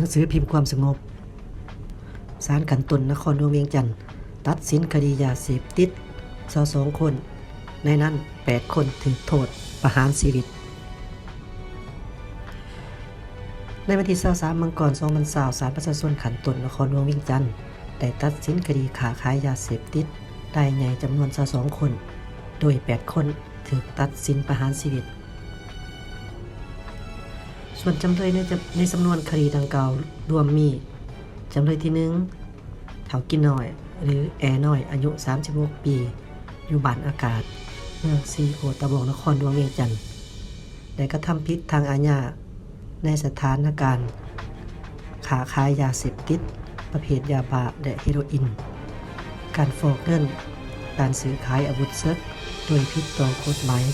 ໜັງສືພິມຄວາມສະຫງົບ. ສານຂັ້ນຕົ້ນນະຄອນຫຼວງວຽງຈັນຕັດສິນຄະດີຢາເສບຕິດຊາວສອງຄົນ, ໃນນັ້ນແປດຄົນຖືກໂທດປະຫານຊີວິດ. ໃນວັນທີຊາວສາມ ມັງກອນ ສອງພັນຊາວ ສານປະຊາຊົນຂັ້ນຕົ້ນນະຄອນຫຼວງວຽງຈັນໄດ້ຕັດສິນຄະດີຄ້າຂາຍຢາເສບຕິດລາຍໃຫຍ່ຈຳນວນຊາວສອງຄົນ, ໂດຍແປດຄົນຖືກຕັດສິນປະຫານຊີວິດ. ສ່ວນຈຳເລີຍໃນຈຳ ໃນສຳນວນຄະດີດັ່ງກ່າວລວມມີ ຈຳເລີຍທີໜຶ່ງ ທ້າວກິນນ້ອຍ ຫຼື ແອນ້ອຍ ອາຍຸສາມສິບຫົກປີ, ຢູ່ບ້ານອາກາດ ເມືອງສີໂຄດຕະບອງ ນະຄອນຫຼວງວຽງຈັນ ໄດ້ກະທຳຜິດທາງອາຍາໃນສະຖານະການຄ້າຂາຍຢາເສບຕິດປະເພດຢາບ້າ ແລະ ເຮໂຣອິນ, ການຟອກເງິນ, ການຊື້ຂາຍອາວຸດເສິກໂດຍຜິດຕໍ່ກົດໝາຍ,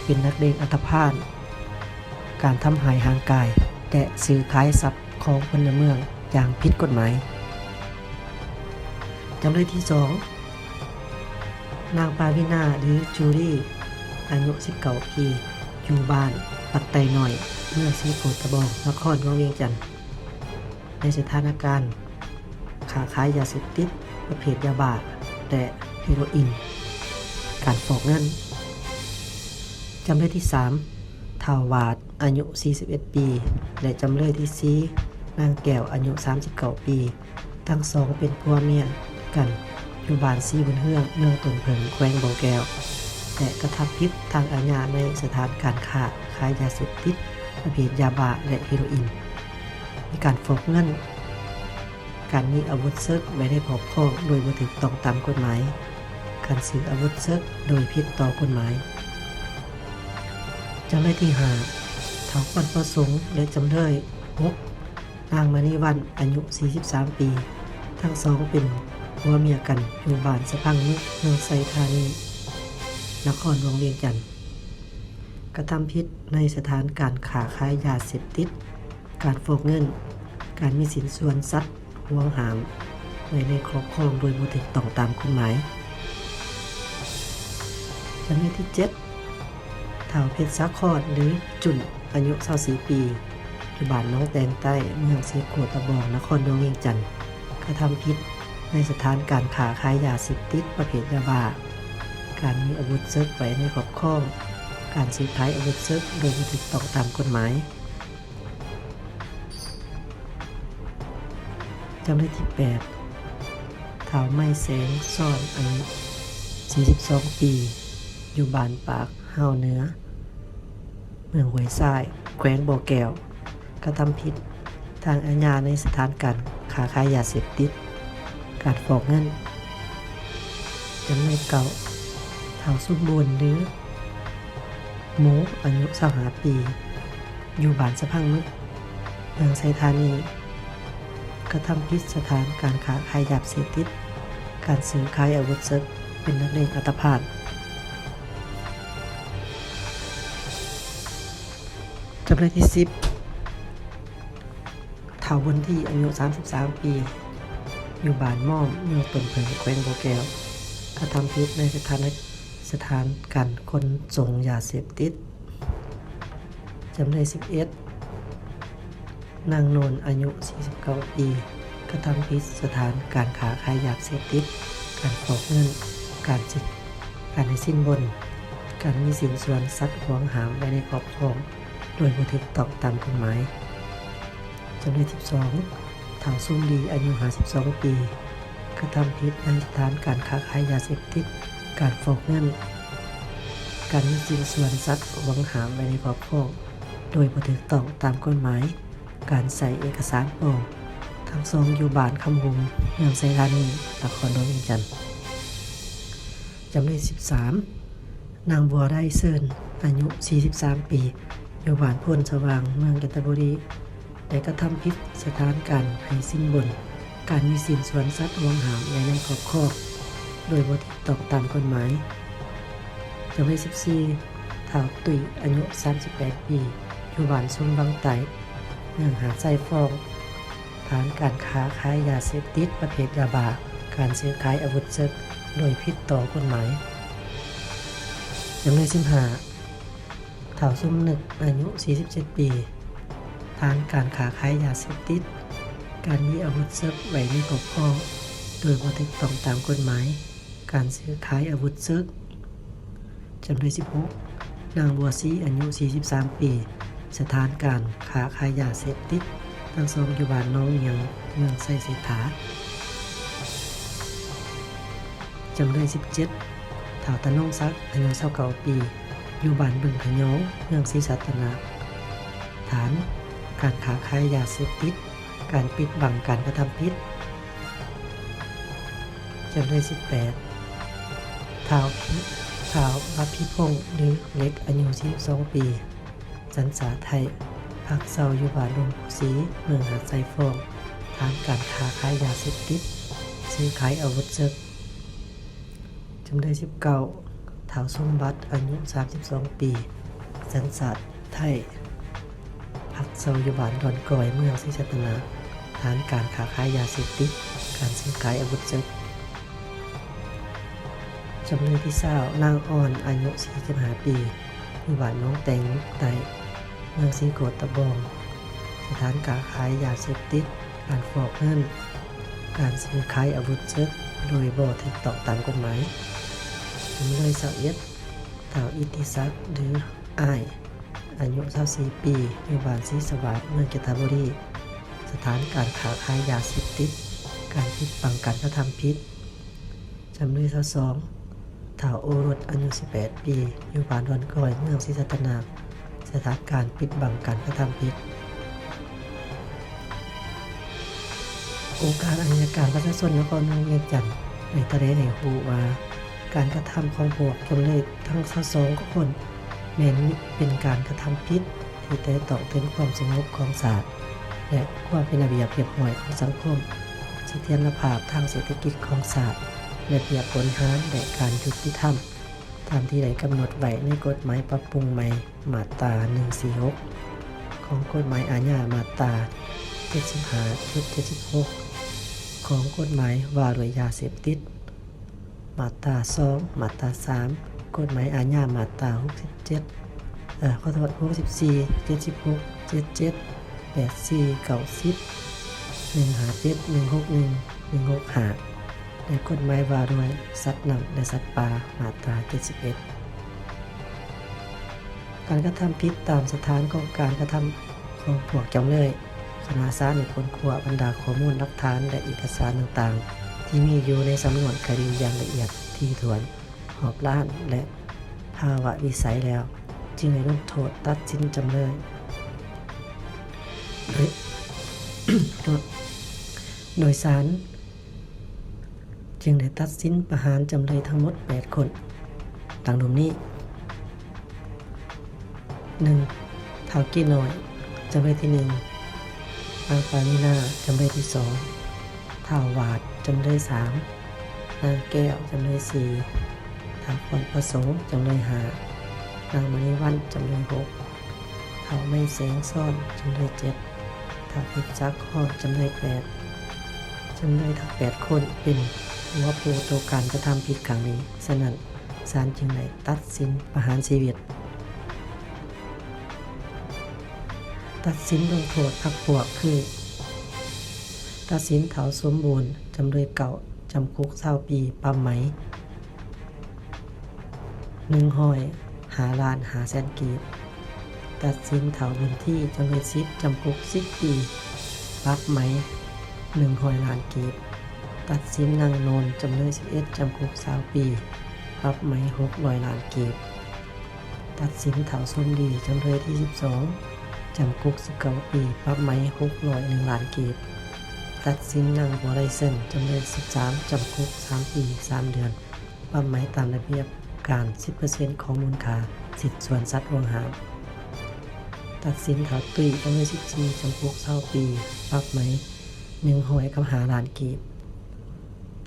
ເປັນນັກເລງອັນທະພານ, ການທຳຮ້າຍຮ່າງກາຍ ແລະ ຊື້ຂາຍຊັບຂອງພົນລະເມືອງຢ່າງຜິດກົດໝາຍ. ຈຳເລີຍທີສອງ ນາງປາວິນາ ຫຼື ຈູລີ ອາຍຸສິບເກົ້າປີ, ຢູ່ບ້ານປັກໄຕນ້ອຍ, ເມືອງສີໂຄດຕະບອງ, ນະຄອນຫຼວງວຽງຈັນ ໃນສະຖານະການຄ້າຂາຍຢາເສບຕິດປະເພດຢາບ້າ ແລະ ເຮໂຣອິນ, ການຟອກເງິນ. ຈຳເລີຍທີສາມ ທ້າວຫວາດ ອາຍຸສີ່ສິບເອັດປີ ແລະ ຈຳເລີຍທີສີ່ ນາງແກ້ວ ອາຍຸສາມສິບເກົ້າປີ, ທັງສອງເປັນຜົວເມຍກັນ ຢູ່ບ້ານສີບຸນເຮືອງ ເມືອງຕົ້ນເຜິ້ງ ແຂວງບໍ່ແກ້ວ ແລະ ກະທຳຜິດທາງອາຍາໃນສະຖານການຄ້າຂາຍຢາເສບຕິດປະເພດຢາບ້າ ແລະ ເຮໂຣອິນ, ມີການຟອກເງິນ, ການມີອາວຸດເສິກໄວ້ໃນຄອບຄອງໂດຍບໍ່ຖືກຕ້ອງຕາມກົດໝາຍ, ການຊື້ອາວຸດເສິກໂດຍຜິດຕໍ່ກົດໝາຍ. ຈຳເລີຍທີຫ້າ ທ້າວຄວນປະສົງ ແລະ ຈຳເລີຍຫົກ ນາງມະນີວັນ ອາຍຸສີ່ສິບສາມປີ, ທັງສອງເປັນຜົວເມຍກັນ ຢູ່ບ້ານສະພັງເມືອງ ເມືອງໄຊທານີ ນະຄອນຫຼວງວຽງຈັນ, ກະທຳຜິດໃນສະຖານການຄ້າຂາຍຢາເສບຕິດ, ການຟອກເງິນ, ການມີສິນສ່ວນສັດຫວງຫ້າມໄວ້ໃນຄອບຄອງໂດຍບໍ່ຖືກຕ້ອງຕາມກົດໝາຍ. ຈຳເລີຍທີເຈັດ ທ້າວເພັດສາຄອນ ຫຼື ຈຸນ ອາຍຸຊາວສີ່ປີ, ຢູ່ບ້ານໜອງແຕງໃຕ້ ເມືອງສີໂຄດຕະບອງ ນະຄອນຫຼວງວຽງຈັນ, ກະທຳຜິດໃນສະຖານການຄ້າຂາຍຢາເສບຕິດປະເພດຢາບ້າ, ການມີອາວຸດເສິກໄວ້ໃນຄອບຄອງ, ການຊື້ຂາຍອາວຸດເສິກໂດຍບໍ່ຖືກຕ້ອງຕາມກົດໝາຍ. ຈຳເລີຍທີແປດ ທ້າວໄມ້ແສງຊ້ອນ ອາຍຸສີ່ສິບສອງປີ, ຢູ່ບ້ານປາກຮາວເໜືອ ເມືອງຫ້ວຍຊາຍ ແຂວງບໍ່ແກ້ວ, ກະທຳຜິດທາງອາຍາໃນສະຖານການຄ້າຂາຍຢາເສບຕິດ, ການຟອກເງິນ. ຈຳເລີຍເກົ້າ ທ້າວສົມບູນ ຫຼື ໝູ ອາຍຸຊາວຫ້າປີ, ຢູ່ບ້ານສະພັງເມືອງ ເມືອງໄຊທານີ, ກະທຳຜິດສະຖານການຄ້າຂາຍຢາເສບຕິດ, ການຊື້ຂາຍອາວຸດເສິກ, ເປັນນັກເລງອັນທະພານ. ຈຳເລີຍທີສິບ ທ້າວບຸນທີ ອາຍຸສາມສິບສາມປີ, ຢູ່ບ້ານມ່ອມ ເມືອງຕົ້ນເຜິ້ງ ແຂວງບໍ່ແກ້ວ, ກະທຳຜິດໃນສະຖານະ ສະຖານການຂົນສົ່ງຢາເສບຕິດ. ຈຳເລີຍສິບເອັດ ນາງໂນນ ອາຍຸສີ່ສິບເກົ້າປີ, ກະທຳຜິດສະຖານການຄ້າຂາຍຢາເສບຕິດ, ການຟອກເງິນ, ການສິ ການໃຫ້ສິນບົນ, ການມີສິນສ່ວນສັດຫວງຫ້າມໄວ້ໃນຄອບຄອງໂດຍບໍ່ຖືກຕ້ອງຕາມກົດໝາຍ. ຈຳເລີຍສິບສອງ ທ້າວສຸມລີ ອາຍຸຫ້າສິບສອງປີ, ກະທຳຜິດໃນສະຖານການຄ້າຂາຍຢາເສບຕິດ, ການຟອກເງິນ, ການມີສິນສ່ວນສັດຫວງຫ້າມໄວ້ໃນຄອບຄອງໂດຍບໍ່ຖືກຕ້ອງຕາມກົດໝາຍ, ການໃຊ້ເອກະສານປອມ, ທັງສອງຢູ່ບ້ານຄຳຮຸ່ມ ເມືອງໄຊທານີ ນະຄອນຫຼວງວຽງຈັນ. ຈຳເລີຍສິບສາມ ນາງບົວໄດ້ເຊີນ ອາຍຸສີ່ສິບສາມປີ, ຢູ່ບ້ານໂພນສະຫວ່າງ ເມືອງຈັນທະບູລີ, ໄດ້ກະທຳຜິດສະຖານການໃຫ້ສິນບົນ, ການມີສິນສ່ວນສັດຫວງຫ້າມໄວ້ໃນຄອບຄອງໂດຍບໍ່ຖືກຕ້ອງຕາມກົດໝາຍ. ຈຳເລີຍສິບສີ່ ທ້າວຕຸ້ຍ ອາຍຸສາມສິບແປດປີ, ຢູ່ບ້ານຊຸມວັງໃຕ້ ເມືອງຫາດຊາຍຟອງ, ຖານການຄ້າຂາຍຢາເສບຕິດປະເພດຢາບ້າ, ການຊື້ຂາຍອາວຸດເສິກໂດຍຜິດຕໍ່ກົດໝາຍ. ຈຳເລີຍສິບຫ້າ ທ້າວສົມນຶກ ອາຍຸສີ່ສິບເຈັດປີ, ຖານການຄ້າຂາຍຢາເສບຕິດ, ການມີອາວຸດເສິກໄວ້ໃນຄອບຄອງໂດຍບໍ່ຖືກຕ້ອງຕາມກົດໝາຍ, ການຊື້ຂາຍອາວຸດເສິກ. ຈຳເລີຍສິບຫົກ ນາງບົວສີ ອາຍຸສີ່ສິບສາມປີ, ສະຖານການຄ້າຂາຍຢາເສບຕິດ ທັງສອງຢູ່ບ້ານໜອງຫຍັງ ເມືອງໄຊເສດຖາ. ຈຳເລີຍສິບເຈັດ ທ້າວ ຕະນົງສັກ ອາຍຸຊາວເກົ້າປີ, ຢູ່ບ້ານບຶງຂະຫຍອງ ເມືອງສີສັດຕະນາກ. ຖານການຄ້າຂາຍຢາເສບຕິດ, ການປິດບັງການກະທຳຜິດ. ຈຳເລີຍສິບແປດ ທ້າວ ທ້າວ ອະພິພົງ ຫຼື ເຫຼັກ ອາຍຸສີ່ສິບສອງປີ, ສັນຊາດໄທ, ພັກເຊົາຢູ່ບ້ານດົງພູສີ ເມືອງຫາດຊາຍຟອງ, ຖານການຄ້າຂາຍຢາເສບຕິດ, ຊື້ຂາຍອາວຸດເສິກ. ຈຳເລີຍສິບເກົ້າ ທ້າວ ສົມບັດ ອາຍຸສາມສິບສອງປີ, ສັນຊາດໄທ, ພັກເຊົາຢູ່ບ້ານດອນກ້ອຍ ເມືອງສີສັດຕະນາກ, ຖານການຄ້າຂາຍຢາເສບຕິດ, ການຊື້ຂາຍອາວຸດເສິກ. ຈຳເລີຍທີຊາວ ນາງອອນ ອາຍຸສີ່ສິບຫ້າປີ, ຢູ່ບ້ານໜອງແຕງໃຕ້ ເມືອງສີໂຄດຕະບອງ, ສະຖານການຄ້າຂາຍຢາເສບຕິດ, ການຟອກເງິນ, ການຊື້ຂາຍອາວຸດເສິກໂດຍບໍ່ຖືກຕ້ອງຕາມກົດໝາຍ. ຈຳເລີຍຊາວເອັດ ທ້າວ ອິດຕິສັກ ຫຼື ອ້າຍ, ອາຍຸຊາວສີ່ປີ, ຢູ່ບ້ານສີສະຫວາດ ເມືອງຈັນທະບູລີ, ສະຖານການຄ້າຂາຍຢາເສບຕິດ, ການປິດບັງການກະທຳຜິດ. ຈຳເລີຍຊາວສອງ ທ້າວ ໂອລົດ ອາຍຸສິບແປດປີ, ຢູ່ບ້ານດອນກ້ອຍ ເມືອງສີສັດຕະນາກ, ສະຖານການປິດບັງການກະທຳຜິດ. ອົງການອາຍະການປະຊາຊົນນະຄອນຫຼວງວຽງຈັນ ໄດ້ຖະແຫຼງໃຫ້ຮູ້ວ່າ ການກະທຳຂອງພວກຈຳເລີຍທັງຊາວສອງຄົນ ແມ່ນເປັນການກະທຳຜິດທີ່ແຕະຕ້ອງເຖິງຄວາມສະຫງົບຂອງຊາດ ແລະ ຄວາມເປັນລະບຽບຮຽບຮ້ອຍຂອງສັງຄົມ, ສະຖຽນລະພາບທາງເສດຖະກິດຂອງຊາດ, ລະບຽບບໍລິຫານ ແລະ ການຍຸຕິທຳ ຕາມທີ່ໄດ້ກຳນົດໄວ້ໃນກົດໝາຍປັບປຸງໃໝ່ ມາດຕາໜຶ່ງສີ່ຫົກ ຂອງກົດໝາຍອາຍາ ມາດຕາເຈັດສິບຫ້າຈຸດເຈັດສິບຫົກ ຂອງກົດໝາຍວ່າດ້ວຍຢາເສບຕິດ, ມາດຕາສອງ, ມາດຕາສາມ ກົດໝາຍອາຍາ ມາດຕາຫົກສິບເຈັດ ເອີ ຂໍໂທດ ຫົກສິບສີ່, ເຈັດສິບຫົກ, ເຈັດເຈັດ, ແປດສີ່, ເກົ້າສິບ, ໜຶ່ງຫ້າເຈັດ, ໜຶ່ງຫົກໜຶ່ງ, ໜຶ່ງຫົກຫ້າ ແລະ ກົດໝາຍວ່າດ້ວຍສັດນ້ຳ ແລະ ສັດປ່າ ມາດຕາເຈັດສິບເອັດ. ການກະທຳຜິດຕາມສະຖານຂອງການກະທຳຂອງພວກຈຳເລີຍ. ຄະນະສານໄດ້ຄົ້ນຄວ້າບັນດາຂໍ້ມູນຫຼັກຖານ ແລະ ເອກະສານຕ່າງໆ ທີ່ມີຢູ່ໃນສຳນວນຄະດີຢ່າງລະອຽດຖີ່ຖ້ວນ, ຮອບດ້ານ ແລະ ພາວະວິໄສແລ້ວ, ຈຶ່ງໄດ້ລົງໂທດຕັດສິນຈຳເລີຍ ໂດຍ ໂດຍສານ ຈຶ່ງໄດ້ຕັດສິນປະຫານຈຳເລີຍທັງໝົດແປດຄົນ ດັ່ງລຸ່ມນີ້: ໜຶ່ງ ທ້າວເກນ້ອຍ ຈຳເລີຍທີໜຶ່ງ, ນາງປາມີນາ ຈຳເລີຍທີສອງ, ທ້າວຫວາດ ຈຳເລີຍສາມ, ນາງແກ້ວ ຈຳເລີຍສີ່, ທ້າວຄອນປະສົງ ຈຳເລີຍຫ້າ, ນາງມະນີວັນ ຈຳເລີຍຫົກ, ທ້າວໄມແສງຊອນ ຈຳເລີຍເຈັດ, ທ້າວພິດສັກຮອດ ຈຳເລີຍແປດ. ຈຳເລີຍທັງແປດຄົນເປັນຫົວໂປໂຕການກະທຳຜິດຄັ້ງນີ້, ສະນັ້ນ ສານຈຶ່ງໄດ້ຕັດສິນປະຫານຊີວິດ. ຕັດສິນລົງໂທດພັກພວກຄື: ຕັດສິນທ້າວສົມບູນ ຈຳເລີຍເກົ້າ ຈຳຄຸກຊາວປີ, ປັບໃໝໜຶ່ງຮ້ອຍຫ້າລ້ານຫ້າແສນກີບ. ຕັດສິນທ້າວບຸນທີ ຈຳເລີຍສິບ ຈຳຄຸກສິບປີ, ປັບໃໝໜຶ່ງຮ້ອຍລ້ານກີບ. ຕັດສິນນາງໂນນ ຈຳເລີຍສິບເອັດ ຈຳຄຸກຊາວປີ, ປັບໃໝຫົກຮ້ອຍລ້ານກີບ. ຕັດສິນທ້າວສົມດີ ຈຳເລີຍທີສິບສອງ ຈຳຄຸກສິບເກົ້າປີ, ປັບໃໝຫົກຮ້ອຍໜຶ່ງລ້ານກີບ. ຕັດສິນນາງບົວໄລເຊີນ ຈຳເລີຍສິບສາມ ຈຳຄຸກສາມປີສາມເດືອນ, ປັບໃໝຕາມລະບຽບການສິບເປີເຊັນຂອງມູນຄ່າຊິ້ນສ່ວນສັດຫວງຫ້າມ. ຕັດສິນທ້າວຕຸ້ຍ ຈຳເລີຍສິບສີ່ ຈຳຄຸກຊາວປີ, ປັບໃໝໜຶ່ງຮ້ອຍກັບຫ້າລ້ານກີບ.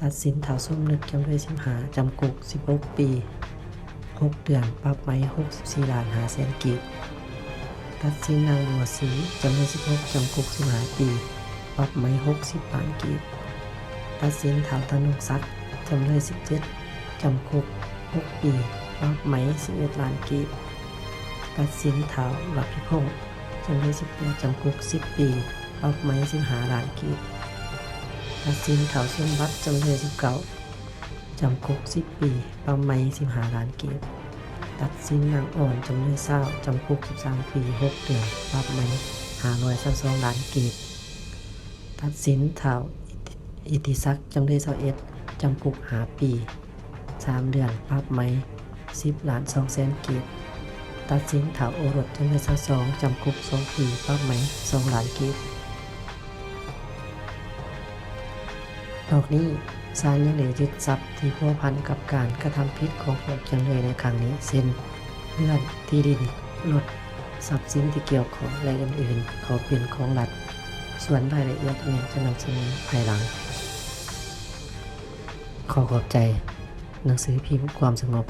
ຕັດສິນທ້າວສົມນຶກ ຈຳເລີຍສິບຫ້າ ຈຳຄຸກສິບຫົກປີຫົກເດືອນ, ປັບໃໝຫົກສິບສີ່ລ້ານຫ້າແສນກີບ. ຕັດສິນນາງບົວສີ ຈຳເລີຍສິບຫົກ ຈຳຄຸກສິບຫ້າປີ, ປັບໃໝຫົກສິບລ້ານກີບ. ຕັດສິນທ້າວຕະນົງສັກ ຈຳເລີຍສິບເຈັດ ຈຳຄຸກຫົກປີ, ປັບໃໝສິບເອັດລ້ານກີບ. ຕັດສິນທ້າວລະພິພົງ ຈຳເລີຍສິບແປດ ຈຳຄຸກສິບປີ ປັບໃໝສິບຫ້າລ້ານກີບ. ຕັດສິນທ້າວສົມບັດ ຈຳເລີຍສິບເກົ້າ ຈຳຄຸກສິບປີ ປັບໃໝສິບຫ້າລ້ານກີບ. ຕັດສິນນາງອ່ອນ ຈຳເລີຍຊາວ ຈຳຄຸກສິບສາມປີ ຫົກເດືອນ ປັບໃໝຫ້າຮ້ອຍຊາວສອງລ້ານກີບ. ຕັດສິນທ້າວອິດຕິສັກ ຈຳເລີຍຊາວເອັດ ຈຳຄຸກຫ້າປີ ສາມເດືອນ ປັບໃໝສິບລ້ານສອງແສນກີບ. ຕັດສິນທ້າວໂອລົດ ຈຳເລີຍຊາວສອງ ຈຳຄຸກສອງປີ ປັບໃໝສອງລ້ານກີບ. ນອກນີ້ ສານຍັງໄດ້ຍຶດຊັບທີ່ພົວພັນກັບການກະທຳຜິດຂອງພວກຈຳເລີຍໃນຄັ້ງນີ້ ເຊັ່ນ ເຮືອນ, ທີ່ດິນ, ລົດ, ຊັບສິນທີ່ກ່ຽວຂ້ອງ ແລະ ອື່ນໆ ເຂົ້າເປັນຂອງລັດ, ສ່ວນລາຍລະອຽດແມ່ນຈະນຳສະເໜີພາຍຫຼັງ. ຂໍຂອບໃຈໜັງສືພິມຄວາມສະຫງົບ.